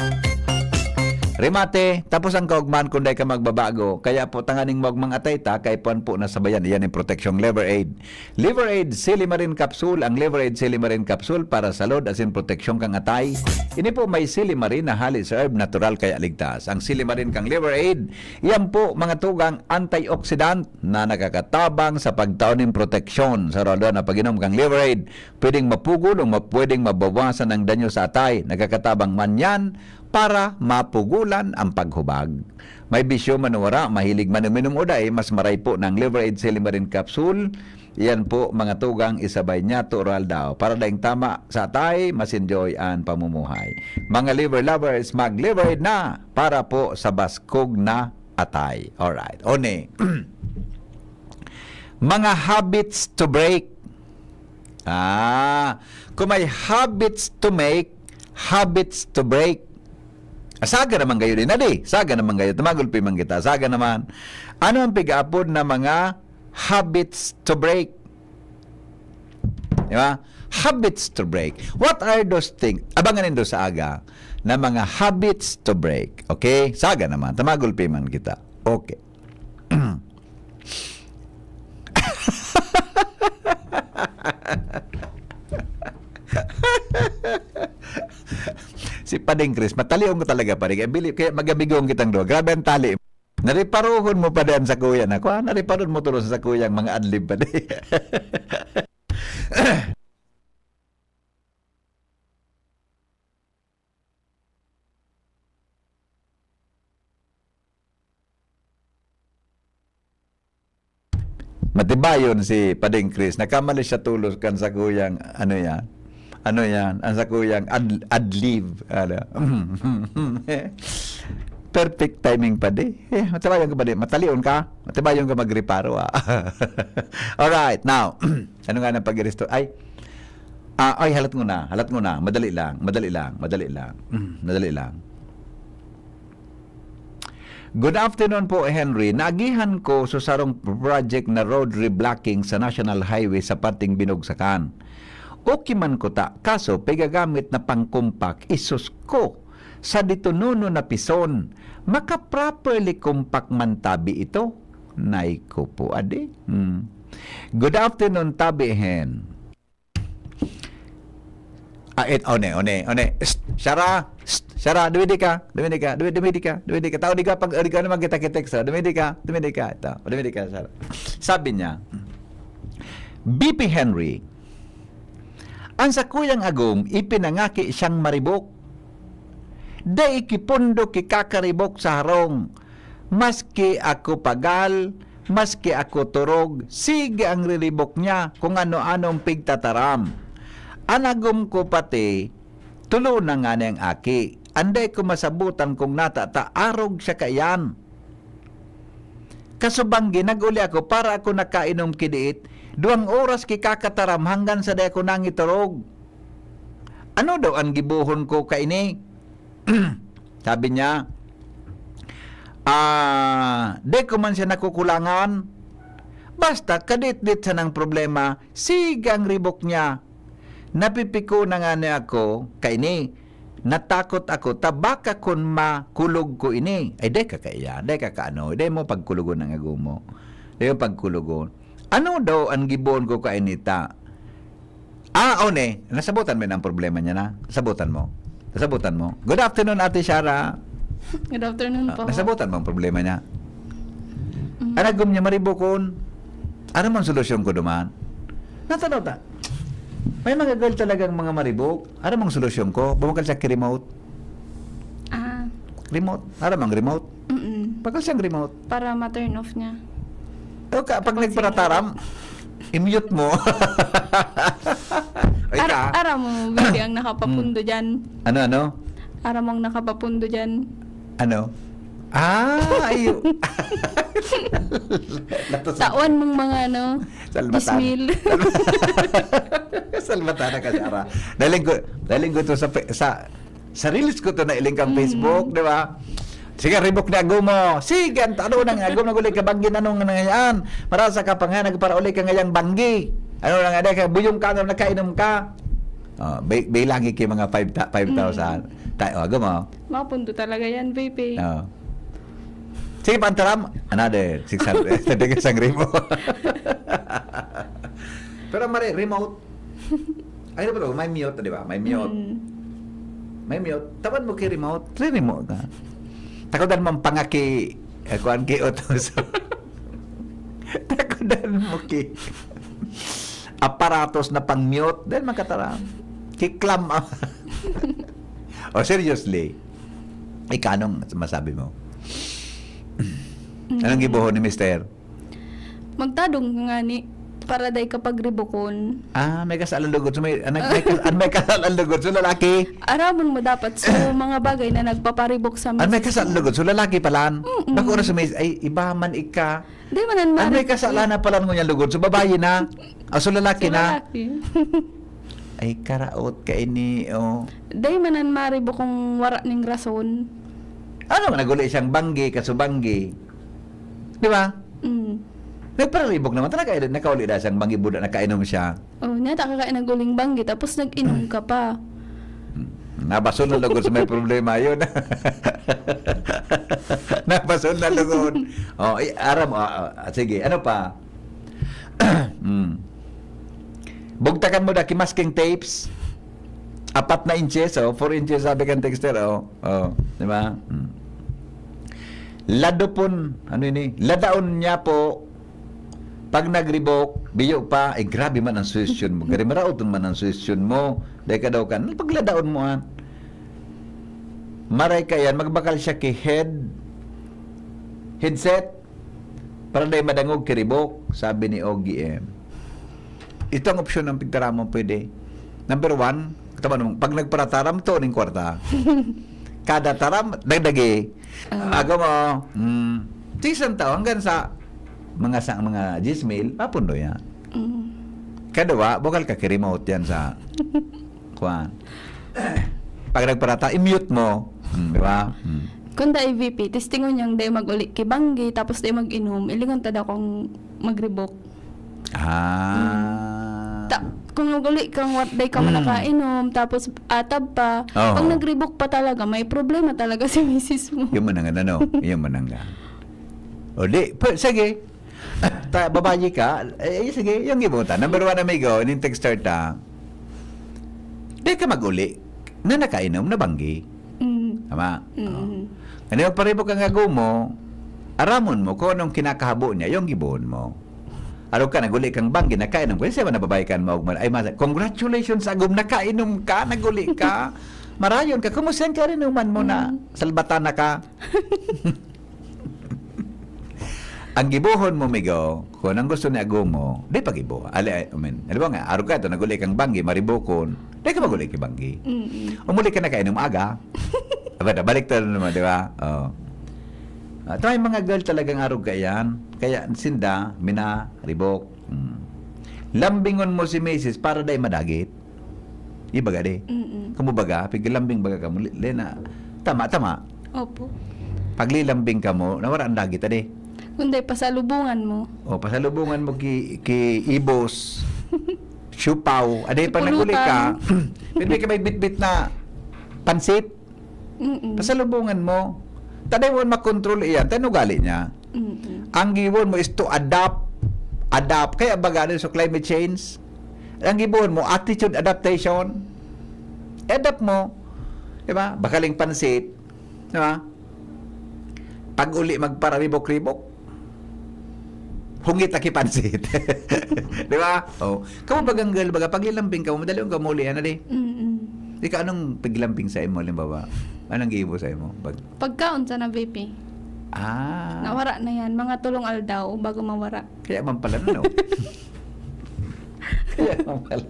Remate, tapos ang kaugman kung dai ka magbabago. Kaya po tanganing magmang atay ta, kay puan po na sabayan. Iyan ang proteksyong Liver Aid. Liver Aid, Silimarin Capsule. Ang Liver Aid Silimarin Capsule para sa load asin proteksyon kang atay. Ini po may silimarin na hali sa herb, natural kaya ligtas. Ang silimarin kang Liver Aid, iyan po mga tugang antioxidant na nakakatabang sa pagtao nin proteksyon. Sa raw na pag-inom kang Liver Aid, pwedeng mapugol o ma-, pwedeng mabawasan ang danyo sa atay. Nakakatabang man yan para mapugulan ang paghubag. May bisyo man o wara, mahilig man uminom o dai, mas maray po ng Liver Aid Silimarin Capsule. Iyan po, mga tugang, isabay niya, tural daw. Para daing tama sa atay, mas enjoy ang pamumuhay. Mga liver lovers, mag-Liver Aid na para po sa baskog na atay. Alright. One. Mga habits to break. Ah, kung may habits to make, habits to break. Ah, saga naman kayo din, adi. Saga naman kayo. Tumagulpi man kita. Saga naman. Ano ang pig-aapod na mga habits to break? Di ba? Habits to break. What are those things? Abangan nindo sa aga na mga habits to break. Okay? Saga naman. Tumagulpi man kita. Okay. Si Pading Chris, matalion ko talaga, pare. Kaya bili-, kaya mag-amigong kitang duwa. Grabe ang tali. Nariparohon mo pa diyan sa kuya na, kwa? Nariparohon mo tulos sa kuyang mga adlib pa di. Matibayon si Pading Chris. Nakamali siya tulos kan sakuyang, ano yan? Ano yan? Ang sakuyang ad-, adlib. Ano? Perfect timing, padi. Eh, matibayon ka, padi. Matalion ka. Matibayon ka magreparo, ah. Alright, now, ano nga nang pag-resto? Ay, ah, ay, halat mo na. Halat mo na. Madali lang. Madali lang. Madali lang. Mm, madali lang. Good afternoon po, Henry. Naagihan ko sa sarong project na road reblocking sa National Highway sa parteng Binugsakan. Okay man kuta, kaso pigagamit na pang-compact, isus ko, sa ditonono na pison. Maka-properly compact man tabi ito? Nay ko po, adi. Hmm. Good afternoon, Tabi Hen. Ah, et-, one, one, one. Shh, Shara, shh, Shara, dumidi ka, dumidi ka, dumi-, dumidi ka, dumidi ka. Tao di ka pag, di ka naman kita-kita, so, dumidi ka, dumidi ka, ito, dumidi ka, Shara. Sabi niya, "B P Henry, ang sakuyang agom, ipinangaki siyang maribok. Dai kipundo ki kakaribok sa harong. Maski ako pagal, maski ako turog, sige ang riribok niya kung ano-anong pigtataram. An agom ko pati, tulo na ngani ang aki. Anday ko masabutan kung nata ta arog siya kaiyan. Kasubanggi, nag-uli ako para ako nakainom ki diit, duwang oras ki kakataram hanggan sa dai ako nangiturog. Ano daw an gibohon ko kaini?" Sabi niya, ah, "Di ko man siya nakukulangan. Basta, kaditdit sanang problema, sige ang ribok niya. Napipiko na ngani ako kaini. Natakot ako, ta baka kun makulog ko ini." Ay, di ka kaiya, di ka kaano, di mo pagkulugon ang agom mo. Iyo pagkulugon. Ano daw ang gibohon ko kainita? Ah, oh, ne. Nasabutan mo na ang problema niya na? Nasabutan mo? Nasabutan mo? Good afternoon, Ate Shara. Good afternoon Ah, po. Nasabutan mo ang problema niya? Mm. Ang agom niya maribokon. Ano mang solusyon ko duman? Natanaw ta. May mga girl talagang mga maribok. Ano mang solusyon ko? Bumakal siya ki-remote. Ah, Remote. Ano mang remote? mm Bakal siyang remote. Para ma-turn off niya. O ka, pag Kapag nagparataram, i-mute mo. Ay Ara, ka. Ara mo, baby, ang nakapapundo dyan. Ano, ano? Ara mong nakapapundo dyan. Ano? Ah, ayo. Latos- Tawan mong mga ano, Salbatan. Gismil. Salbatan na kasi, Ara. Daling ko, daling ko to sa, pe- sa, sa reels ko to na iling kang Mm. Facebook, di ba? Sige, ribok na agom mo. Sige, ang tano nang agom na guli ka banggi na nung nangayan. Marasa ka pa nga, nagparauli ka ngayang banggi. Ano lang, ada ka, buyong ka, nagkainom ka. Oh, bay, bay lagi kay mga five ta-, five thousand. Ta-, oh, agom mo. Mapundo talaga yan, baby. Oh. Sige, pantaram. Another six hundred. Sabi ka, isang ribo. Pero mali, remote. Ay, ano ba to? May mute, di ba? May mute. Mm. May mute. Tawan mo kay remote. Re-remote ka. Takodan mo ang pangaki. Eh, kuhan kay Otoso. Takodan mo kay aparatos na pang mute. Dahil magkataram. Kiklam. O, seriously. Ikanong masabi mo? Anong gibohon ni Mister? Magtadong ka nga ni para day kapag ribokon. Ah, may kasalan lugod. So may, an, may, kas, an may kasalan lugod. So lalaki. Aramon mo dapat so mga bagay na nagpaparibok sa An may misis kasalan mo. Lugod. So lalaki palan. Mm-mm. Bako na sumis, ay, iba man ika. Di man an An may maribok. Kasalanan palan ngunyan lugod. So babayi na. Ah, so lalaki So na. Lalaki. Ay, karaot ka ini, oh. Di man an maribok kung wara ning rason. Ano man, naguli siyang banggi, kasubanggi. Di ba? Mm. Nagparalibog naman talaga, eh, nakauli na siyang banggi, buda, nakainom siya. Oh, niya ta ka nag-uling banggi, tapos nag-inom ka pa. Nabason na lugod sa may problema yun. Nabason na lugod. Oh, ay, aram, ah, ah, sige, ano pa? Hmm. Bugtakan mo da ki masking tapes. Apat na inches, oh, four inches sabi kan texter, oh. Oh, di ba? Hmm. Ladopon, ano ini? Ladaon niya po pag nagribok, biyo pa, eh, grabe man ang suhestyon mo. Gari maraot man ang suhestyon mo. Dahil ka daw kan, pagladaon mo, ah. Maray ka yan, magbakal siya ki head, headset, para dai madangog ki ribok, sabi ni Ogie M. Ito ang opsyon ng pigtaramon pwede. Number one, tama naman, pag nagparataram to ning kwarta. Kada taram, dagdagi. Ah. Aga mo, mm, tisan tao hanggang sa mga sa mga diyes mil, papundo yan. Mm. Kadawa, bukal ka ki-remote yan sa kuan. Pag nagparata, i-mute mo. Mm, di ba? Mm. Kung da V P, testingon niyang dai mag-uli ki banggi, tapos dai mag-inom, ilingon ta daw kung magribok. Ah. Ta, kung mag-uli kang wat day ka Mm. nakainom, tapos atab pa, Oo. pag nagribok pa talaga, may problema talaga si misis mo. Yung manang ano, yung manang ka. O di, pa, sige. Ta, babayi ka, eh, sige, yung gibutan. Number one, amigo, ning texter ta. Di ka mag-uli na nakainom na banggi. Mm. Tama? Mm. Oo. Ano yung paribok ang ago mo, aramon mo kung anong kinakahabo niya, yung gibohon mo. Araw ka, naguli kang banggi, nakainom ko. Kasi nababayi ka mo, ay, masa, congratulations, agom, nakainom ka, naguli ka. Marayon ka, kumusta yung karinuman mo na Mm. salbatan na ka? Ang gibohon mo, migo, kung ang gusto ni ago mo, di pagibo. Ali, I mean, alam mo nga, araw ka, ito, naguli kang banggi, maribokon, di ka maguli kang banggi. Mm-mm. Umuli ka na kainom aga. Aba, balik tayo naman, di ba? Oh. At may mga girl talagang arog ka yan. Kaya sinda, mina, ribok. Hmm. Lambingon mo si misis para dai madagit. Ibaga di. Mm-mm. Kamo baga, pigilambing baga ka muli. Lena, tama, tama. Opo. Paglilambing ka mo, nawara ang dagit, ade. Kung dai pasalubungan mo. O, pasalubungan mo ki, ki ibos, siupaw, ade pa naguli ka. Pwede ka may bitbit na pansit. Mm-mm. Pasalubungan mo. Taday mo makontrol iyan, tayo ugali niya. Mm-mm. Ang gibohon mo is to adapt. Adapt. Kaya baga ano sa climate change? Ang gibohon mo, attitude adaptation. Adapt mo. Di ba? Bakaling pansit. Di ba? Pag uli magpararibok-ribok. Hungit aki pansit. Di ba? Oh. Kamo bagang girl, baga, paglilambing ka mo, madali yung gamuli, ano di? Mm-mm. Ika, anong paglambing sa imo, halimbawa? Anong gibo sa imo? Pag, Pagkaon sa na, V P. ah. Nawara na yan. Mga tulong aldaw bago mawara. Kaya man pala, no? Kaya man pala.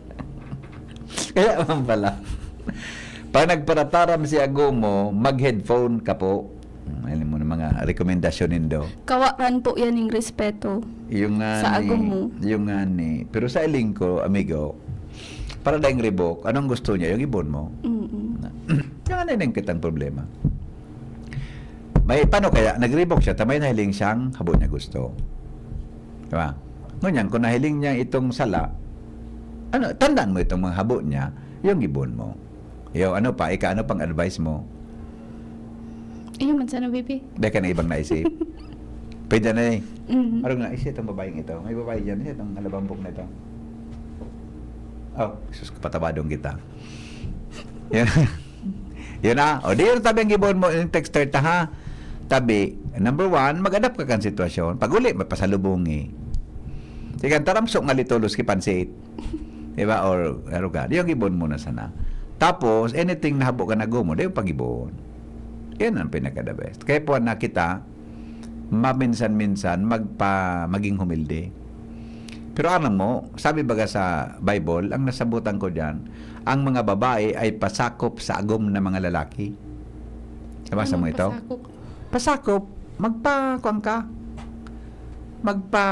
Kaya man pala. Pag nagparataram si agom mo, mag-headphone ka po. Hmm, alam mo na mga rekomendasyon nindo. Kawaran po yan yung respeto. Yung nga Sa ni, agom mo. Yung nga ni. Pero sa iling ko, amigo, para daing ribok, anong gusto niya? Yung ibon mo. Mm-mm. Yung ano yung kitang problema? May, paano kaya? Nagribok siya, ta may nahiling siyang habo niya gusto. Di ba? Ngunyan, kung nahiling niya itong sala, ano, tandaan mo itong mga habo niya, yung gibon mo. Yo, ano pa? Ika, ano pang advice mo? Ayun man sana, baby. Beka na ibang naisip. Pwede na eh. Mm. Arong na, isa itong babaeng ito. May babae dyan, isa itong alabambok na ito. Oh, sus, kapatabadong kita. Yan. Yun na. O, di yun tabi ang gibon mo, yung texter ta, ha? Tabi, number one, mag-adapt ka kan sitwasyon. Pag uli, mapasalubungi. Sige, taramso nga litolos ki pansit. Diba? Or, ano ka, di yung gibon mo na sana. Tapos, anything na habo ka na gumo, di yung pagibon. Yan ang pinaka-the best. Kaya po, nakita, maminsan-minsan, magpa, maging humilde. Pero alam mo, sabi baga sa Bible, ang nasabutan ko dyan, ang mga babae ay pasakop sa agom ng mga lalaki. Nabasa mo Anong ito? pasakop? Pasakop, magpa, kuwan ka, magpa,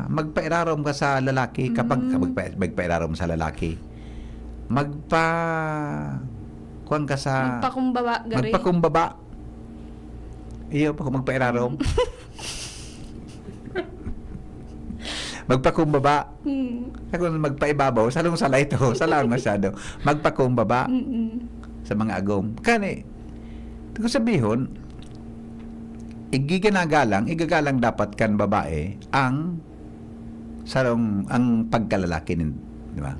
magpairarom ka sa lalaki, kapag Mm. magpa, magpairarom sa lalaki, magpa, kuwan ka sa, Magpakumbaba, gari. Magpakumbaba. Iyo, pa, magpairarom. Magpakumbaba. Mm. Ako magpaibabaw, salong sala ito, salaan masyado. Magpakumbaba Mm-mm. sa mga agom. Kani, kung sabihon, igiginagalang, igagalang dapat kan babae ang sarong, ang pagkalalaki nin, di ba?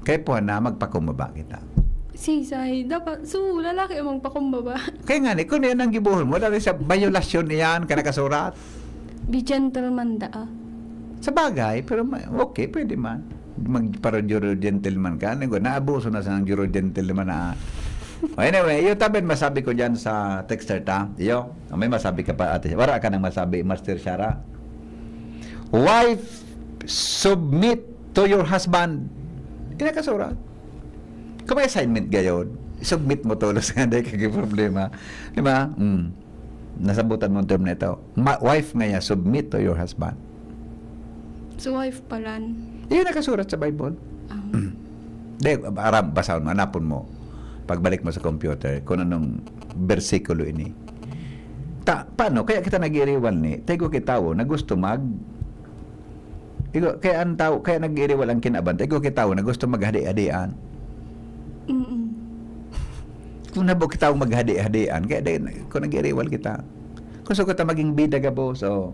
Kaya po na magpakumbaba kita. Sisay, dapat, so, lalaki ang magpakumbaba. Kaya nga, ni, kung yan ang gibuhol mo, dahil sa violasyon iyan ka nakasurat. Be gentleman daa. Sa bagay, pero ma-, okay, pwede man. Magpara-juro gentleman ka. Ano ko, naabuso na sa ng juro gentleman na. Oh, anyway, yun tabi masabi ko dyan sa texter ta. Iyo, may masabi ka pa, ate. Wala ka nang masabi, Master Shara. Wife, submit to your husband. Kinakasura. Kung may assignment gayon, submit mo tolos nga, dahil kagay problema. Di ba? Mm. Nasabutan mo ang term na ito. Ma-, wife nga niya, submit to your husband. So, wife palan. Iyon nakasurat sa Bible. Ah. Di, aram, basahon mo, hanapon mo. Pagbalik mo sa computer, kung anong bersikulo ini. Ta, paano? Kaya kita nag-iriwal ni, tego kitawo na gusto mag, igo, kaya ang tao, kaya nag-iriwal ang kinaban, tego kitawo na gusto maghadi-hadian. Mm-mm. Kung nabo kita maghadi-hadian, kaya dahil, kung nag-iriwal kita, gusto ko ta maging bida gabo, so,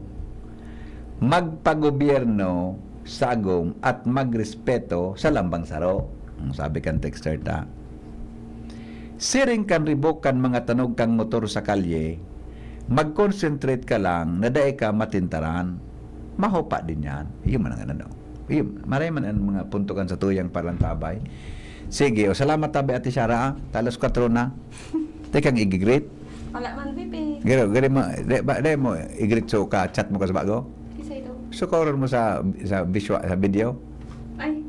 magpagobyerno sa agom at magrespeto sa lambang saro. Ang sabi kan texter ta, siring kan ribok kan mga tanog kang motor sa kalye, mag-concentrate ka lang na dai ka matintaran. Mahupa din yan. Iyo man ang ano. Iyo, maray man ang mga punto kan sa tuyang parang tabay. Sige, o salamat tabi Ate Shara, ah. Talos kwatro na. Tekang igigreet. Wala man, baby. Garo, garo mo, di, ba, di mo igreet so ka chat mo ka sa bago? Kisay daw. So kaoron mo sa sa visual, sa video. Ay.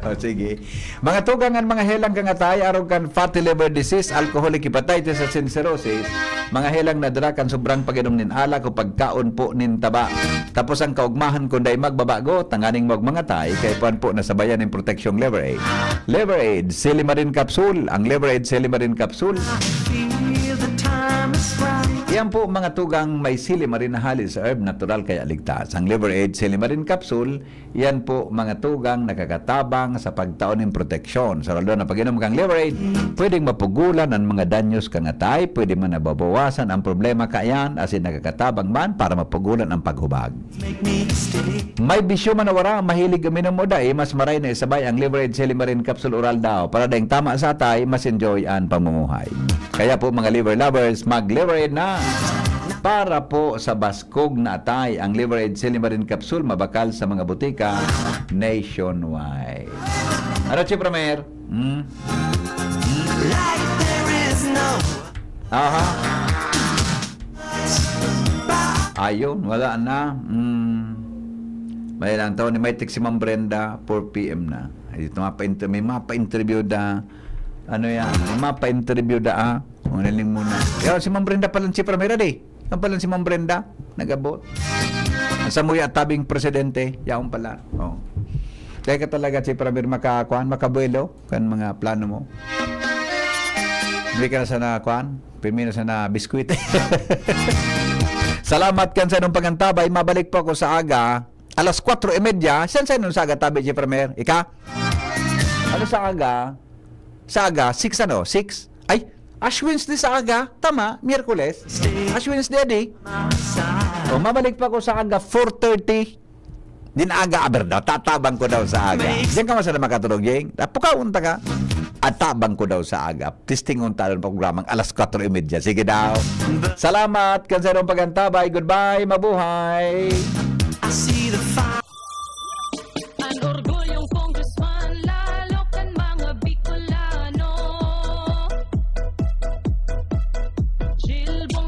O, sige. Mga tugang an mga helang kangatay, arog kan fatty liver disease, alcoholic hepatitis at cirrhosis, mga helang nadara kan sobrang pag-inom nin alak o pagkaon po nin taba. Tapos ang kaugmahan kung dai magbabago, tanganing magmangatay, kay puan po nasabayan nin proteksyong Liver Aid. Liver Aid, Silimarin Capsule. Ang Liver Aid, Silimarin Capsule. Feel the time is right. Yan po, mga tugang, may silimarin na hali sa herb, natural kaya ligtas. Ang Liver Aid Silimarin Capsule, yan po, mga tugang, nakakatabang sa pagtao nin proteksyon. Sa lalo na pag-inom kang Liver Aid, pwedeng mapugulan ang mga danyos kang atay, pwede man nababawasan ang problema kaiyan, asin nakakatabang man para mapugulan ang paghubag. May bisyo man o wara, mahilig uminom o dai, mas maray na isabay ang Liver Aid Silimarin Capsule Oral daw. Para daing tama sa atay, mas enjoy ang pamumuhay. Kaya po, mga liver lovers, mag-Liver Aid na! Para po sa baskog na atay, ang Liver Aid Silimarin Capsule mabakal sa mga butika nationwide. Ano, Chief Ramer? Hmm? Hmm? Aha. Ayun, wala na. Hmm. May lang tao ni may text si Ma'am Brenda, four p m na. Ay, ito, mapa-inter-, may mapa-interview da. Ano yan? May mapa-interview da, ah. Unaling muna. Kaya si Ma'am Brenda pala, si Pramera, di. Yan pala si Ma'am Brenda. Nag-abot. Ang samuya tabing presidente. Yaon pala. Oh. Kaya ka talaga, si Pramera, makakuan, makabuelo. Kan mga plano mo. Hindi ka na sana, kuan? Pirmi na sana biskwit. Salamat kan sa inong pagantabay. Mabalik po ako sa aga. Alas kwatro y media. Saan sa inong sa aga, tabi, Jeffrey Mer? Ika? Ano sa aga? Sa aga, six ano? Six? Ay, Ash Wednesday sa aga. Tama, Miyerkules. Ash Wednesday, adi. O, mabalik pa ako sa aga, four thirty. Din aga, aber daw, tatabang ko daw sa aga. Diyan ka masala makatulog, Jeng. Pukaw unta ka. Atabang ko daw sa aga. Testing unta ang programang alas kwatro y media. Sige daw. Salamat, kan sa inong pagantabay. Goodbye, mabuhay. I see the fire.